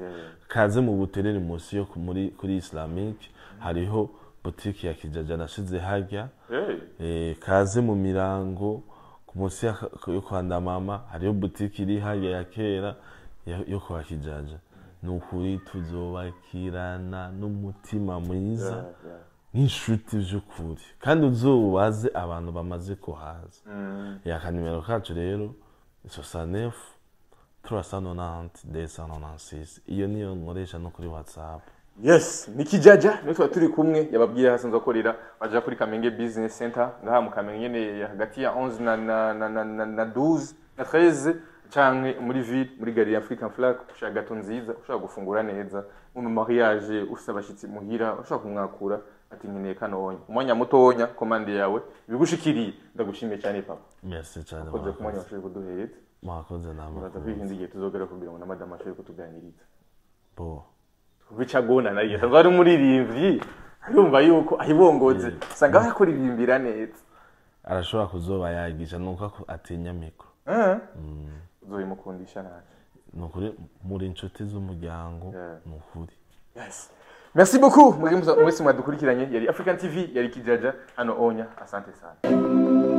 Kaze mu Buterere munsi yo muri kuri Islamic hariho boutique ya Kijaja nashize harya. Kaze mu Mirango ku munsi yo kwa Ndamama hariho boutique iri harya ya kera yo kwa Kijaja. Ni ukuri tuzobakirana n'umutima mwiza nk'inshuti vy'ukuri, kandi uzobaze abantu bamaze kuhaza. Ya nimero kacu rero 69 390 296, iyo niyo nkoresha no kuri WhatsApp. Yes, ni Kijaja niwe tuba turi kumwe, yababwiye hasanzwe akorera, baja kuri Kamenge Business Center ngaha mu Kamenge nyene hagati ya 11 na 12 na 13, canke muri ville muri galerie African Flag. Ushaka gato nziza, ushaka gufungura neza mu mariage, ufise abashitsi muhira, ushaka kumwakura ati nkeneye kano umwanya mutonya, commande yawe bigushikiriye. Ndagushimiye cyane papa. Merci cyane. Wakoze ku mwanya washoboye kuduhereza. Mwakoze namwe. Uraza kwihinda igihe tuzogera kugira ngo na madame ashobore kutuganiriza. Bo. Bicagona nayo asanzwe ari umuririmbyi, urumva yuko ahibongoze usanga yakuririmbira neza. Arashobora kuzoba yagisha nuko atinya mikro. Uzoyimukundisha nawe. Nukuri muri inshuti z'umuryango, nukuri. Yes. Merci beaucoup. Mwese mwadukurikiranye, yari African TV, yari Kijaja hano onya. Asante sana.